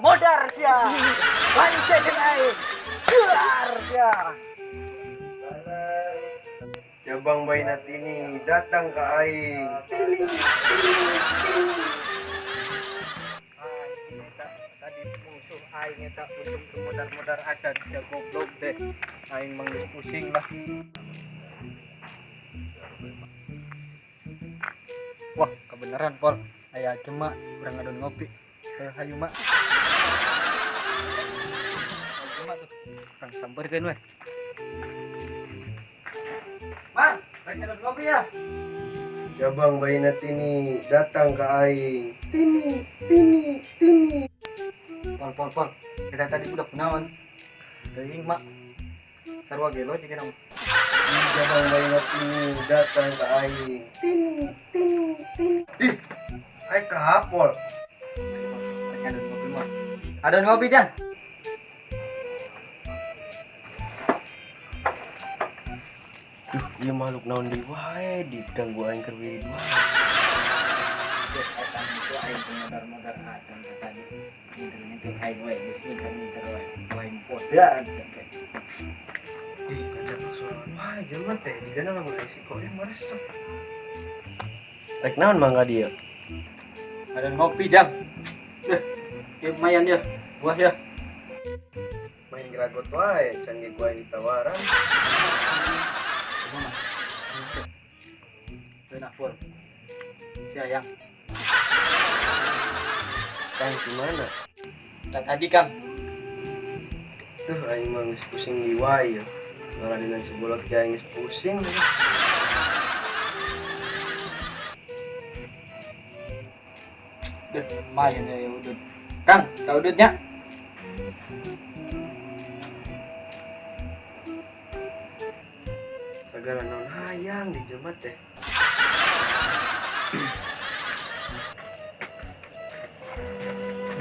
Modar sia. Lain sia jeung aing. Duar sia. Jabang bayi Tini datang ke aing. Tini, tini, tini. Aing eta tadi musuh aing eta untung teu modar-modar acan sia goblok teh. Aing mah geus pusing lah. Wah, kebenaran Pol. Aya cema urang ngadon ngopi. Hayu mak. Hayu mak tuh. Urang sampeurkeun we. Mang, rek ngadon ngopi ya. Jabang bayi Tini datang ke aing. Tini, tini, tini. Pol, pol, pol. Kita tadi budak kunaon? Teuing mak. Sarua gelo jeung urang. Jabang bayi Tini datang ke aing. Tini, tini, tini. Ih, aing kahapol. Rek ngadon ngopi mah. Adon ngopi, Jan. Duh, ieu makhluk naon deui wae diganggu aing keur wirid wae. Eta musuh aing teu modar-modar acan teh tadi. Nginter-nginter aing wae geus nginter-nginter wae. Wae modar acan teh. Ih, kacapak sorangan wae jelema teh jigana lamun aya si Koim mah resep. Rek naon mangga dia? Adon ngopi, Jang. Deh, ya lumayan ya. Buah ya. Main geragot wae, can ge ku aing ditawaran. Kumaha? Teu pol. Si ayang. Kang gimana? Tak tadi, Kang. Duh, aing mah geus pusing di wae ya. Ngaradinan si bolot ge aing geus pusing. Duh, lumayan ya, ya udut. Kang, ka udutnya. Sagala naon hayang di jelema teh.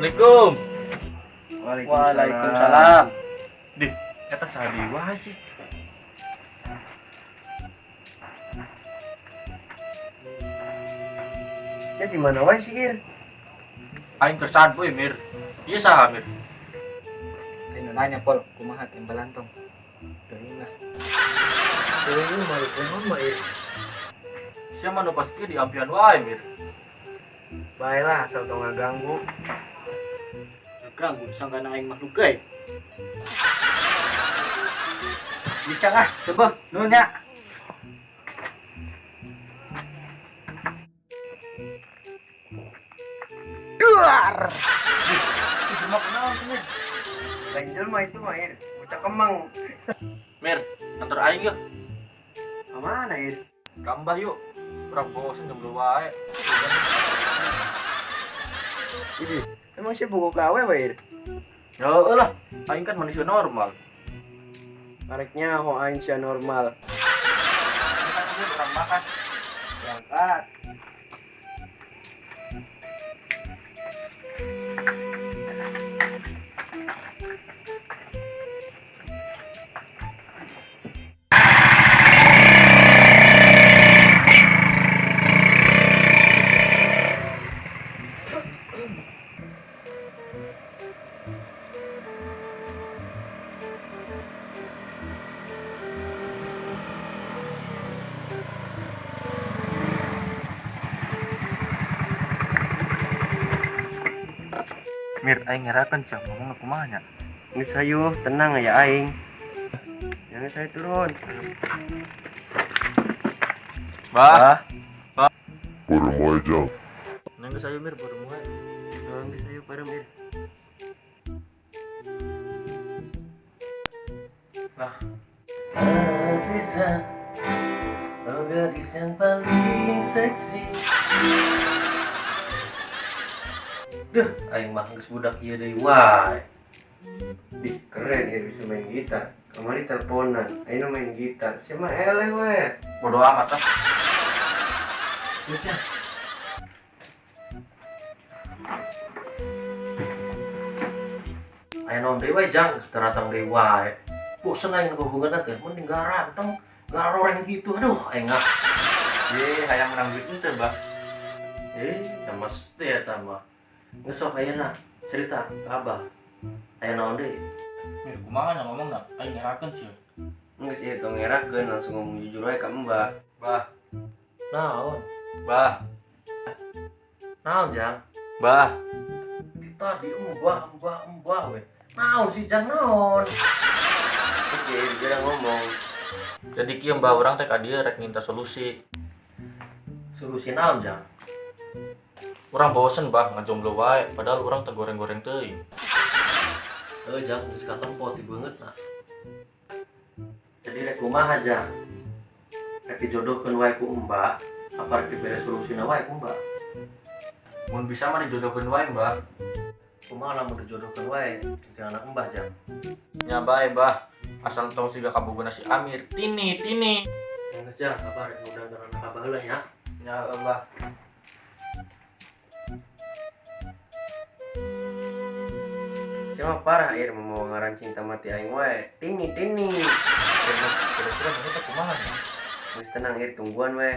Assalamualaikum. Waalaikumsalam. Waalaikumsalam. Dih, eta saha deui wae sih? Sia di mana wae sih, Ir? Aing keur saat boy, Mir. Ieu saha, Mir? Aing nu nanya, Pol, kumaha tembalan tong? Teuing lah. Teuing makhluk naon mah, Ir? Sia mah nu pas kieu diampian wae, Mir. Bae lah asal tong ngaganggu. Ganggu sangkana aing makhluk gaib. Geus Kang ah, coba nuhun nya. Duar. Itu jelema kunaon tuh, Mir? Lain jelema itu mah, Ir. Bocah kemang. Mir, antar aing yeuh. Ka mana, Ir? Ka Mbah yuk. Urang bosen jomblo wae. Ini, emang sih bogo gawe wae, Ir? Heeh lah, aing kan manusia normal. Tareknya ho aing sia normal. Urang makan. Berangkat. Mir, aing ngerakeun sia ngomong kumaha nya? Geus hayu, tenang ya aing. Jangan saya turun. Bah. Bah. Burung wae, Jang. Nang geus hayu Mir, burung wae. Nang geus hayu parem Mir. Lah. Bisa, oh gadis yang paling seksi. Duh, aing mah geus budak ieu deui wae. Dih, keren ya bisa main gitar. Kamari teleponan, aing main gitar. Sia mah eleh we. Bodo amat lah. Duitnya. Aya naon deui wae jang, geus datang deui wae. Bosen aing hubungan teh, mending garanteng, garoreng gitu. Aduh, aing ah. Ye, hayang menang duit henteu, Bah. Ya mesti eta mah. Geus sok ayeuna cerita ke Abah. Aya naon deui? Mir, kumaha nya ngomongna? Aing ngerakeun sih. Geus ieu tong ngerakeun langsung ngomong jujur wae ka Mbah. Bah, Naon? bah, Naon, Jang? bah. Ti tadi embah embah embah we. Naon sih Jang naon? Geus ieu geura ngomong. Jadi kieu mbah urang teh ka dieu rek minta solusi. Solusi naon, Jang? Urang bosen bah ngajomblo wae, padahal urang teh goreng-goreng teuing. Heuh, Jang, geus katempo ti beungeutna. Jadi rek kumaha, Jang? Rek dijodohkeun wae ku Mbah, apa rek dibere solusina wae ku Mbah? Mun bisa mah dijodohkeun wae, Mbah. Kumaha lamun dijodohkeun wae jeung anak Mbah, Jang? Nya bae, Bah. Asal tong siga kabogona si Amir. Tini, tini. Geus Jang, abah rek ngundangkeun anak abah heula nya. Nya, Mbah. Siapa parah ir mau ngaran cinta mati aing wae. Tini tini. Kira-kira bener teh kumaha nya? Geus tenang ir tungguan we.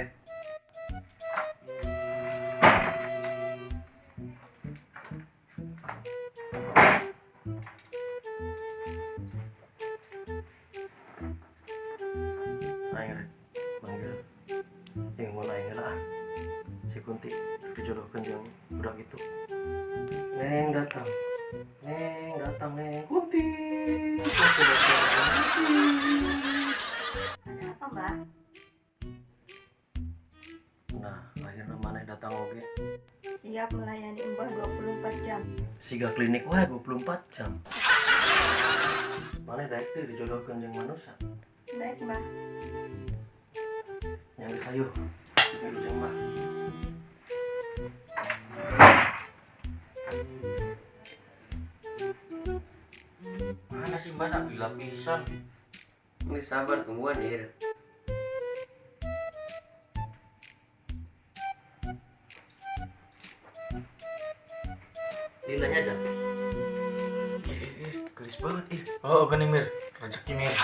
Aing rek manggil ingun aing heula ah. Si Kunti dijodohkeun jeung budak itu. Neng datang. Neng datang Neng Kunti. Kunti datang. Kunti. Ada apa, Mbak? Nah, akhirnya maneh datang oge. Siap melayani Mbah 24 jam. Siga klinik wae 24 jam. Maneh daek teu dijodohkeun jeung manusia. Baik, Mbah. Yang geus hayu. Milu jeung Mbah. Mana sih Mbah nak dilapisan? Geus sabar tungguan ir. Lilanya aja. Ih, Gelis banget ir. Oh, gini Mir, rezeki Mir.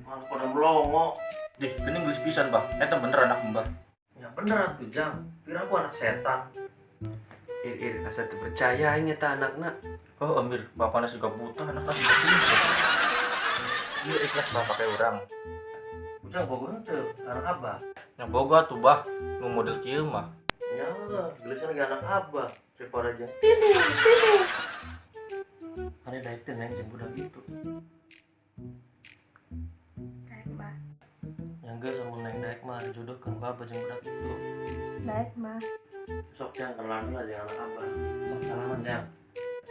Malah pada melongo. Dih, gini gelis pisan, Bah. Eta bener anak Mbah. Ya bener atuh, Jang. Kira aku anak setan. Ir ir asa teu percaya aing eta anakna. Oh, Amir, bapaknya juga buta, anaknya juga buta. Iya, ikhlas bah pakai urang. Ujang bogo henteu, anak abah. Yang boga tuh bah, nu model kieu mah. Ya, gelisnya lagi anak abah. Daripada jeung tini, tini. Ada daek teh neng jeung budak itu. Baik, Mbah. Yang geus amun neng daek mah dijodohkeun ku abah jeung budak itu. Baik, Mbah. Sok jang kenalan heula jeung anak abah. Sok salaman jang.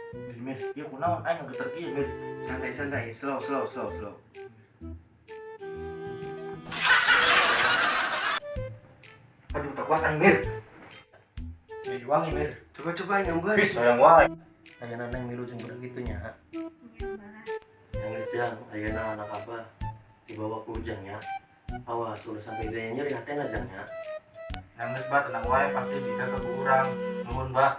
Dih, Mir, ieu kunaon aing ngageter kieu, Mir. Santai santai, slow slow slow slow. Aduh, tak kuat aing, Mir. Mir wangi, Mir. Coba coba aing ambeun. Wis, sayang wae. Ayeuna neng milu jeung budak itu nya. Iya, Mbah. Yang geus jang, ayeuna anak abah dibawa ku ujang nya. Awas ulah sampai dia nyeri hatena jang nya. Nangis bah, tenang wae, pasti dijaga ku urang. Nuhun, Bah.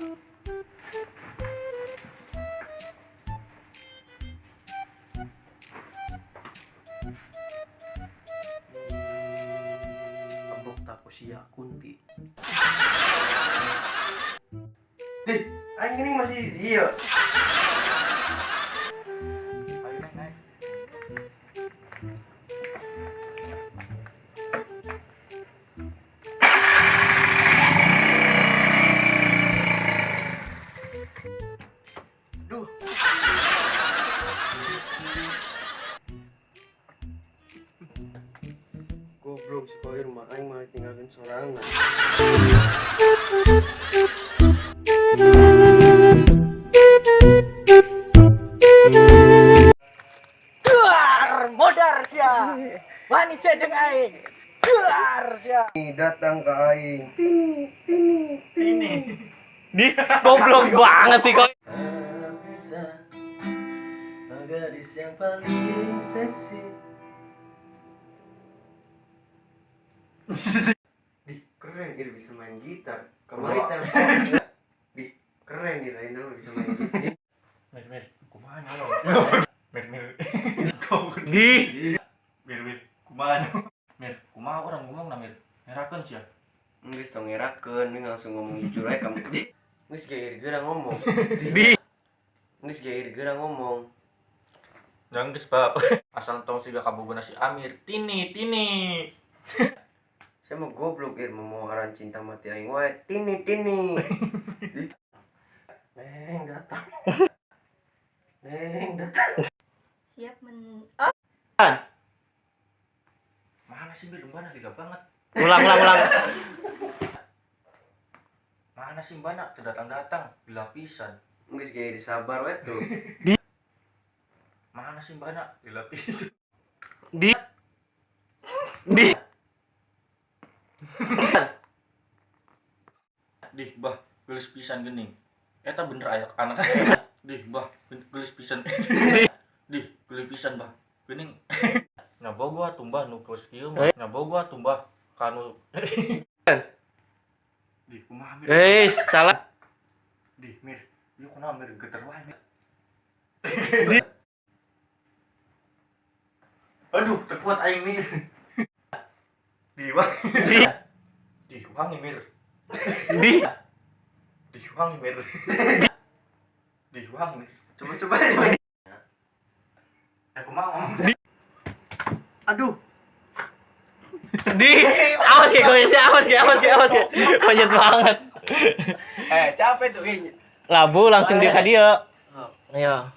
Abok tak usia Kunti. Dih, aing ini masih di dieu. Ayo naik, naik. Duh. Goblok si Koir mah aing malah tinggalkeun sorangan. Duar, modar sia. Wani sia jeung aing. Duar sia. Nih datang ke aing. Tini, tini, tini. Goblok banget sih kok. Tak bisa gadis yang paling seksi. Dih, keren Ir bisa main gitar. Kemarin telepon. Dih, keren Ir Aina mah bisa main gitar. Mir, Mir, kumaha nya lo? Mir, Mir. Di. Mir, Mir, kumaha nya? Mir, kumaha urang ngomong na, Mir? Ngerakeun sia. Geus tong tong ngerakeun, mending langsung ngomong jujur aja kamu. Geus geir geura ngomong. Di. Geus geir geura ngomong. Jangan geus bab. Asal tong siga kabogona si Amir. Tini, tini. Saya mau goblok ir mau aran cinta mati aing wae. Tini tini. Neng datang. Neng datang. Siap men Oh, Mana sih Mir? Mana liga banget. Ulang, ulang, ulang. Mana sih Mbana? Teu datang-datang. Gila pisan. Geus geir sabar wae tuh. Mana sih Mbana? Gila pisan. Di. Di. Dih, bah, gelis pisan geuning. Eta bener ayak anak. Dih, bah, gelis pisan. Dih, gelis pisan, bah. Geuning. Nyabogo atuh mbah nu geus kieu mah. Nyabogo atuh mbah kanu. Dih, kumaha Mir? Eh, salah. Dih, Mir. Ieu kunaon Mir geter wae Mir. Aduh, teu kuat aing Mir. Dih, wah. Di. Dih, wangi Mir. Di. Dih, wangi Mir. Dih, wangi Mir. Coba coba. Coba. Eh, kumaha ngomong? Aduh. Di. Awas kayak gue sih, awas kayak, awas kayak, awas kayak. Monyet banget. Eh, capek tuh ini. Labu langsung dia ke dia. Ayo.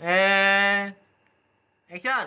Eh. Action.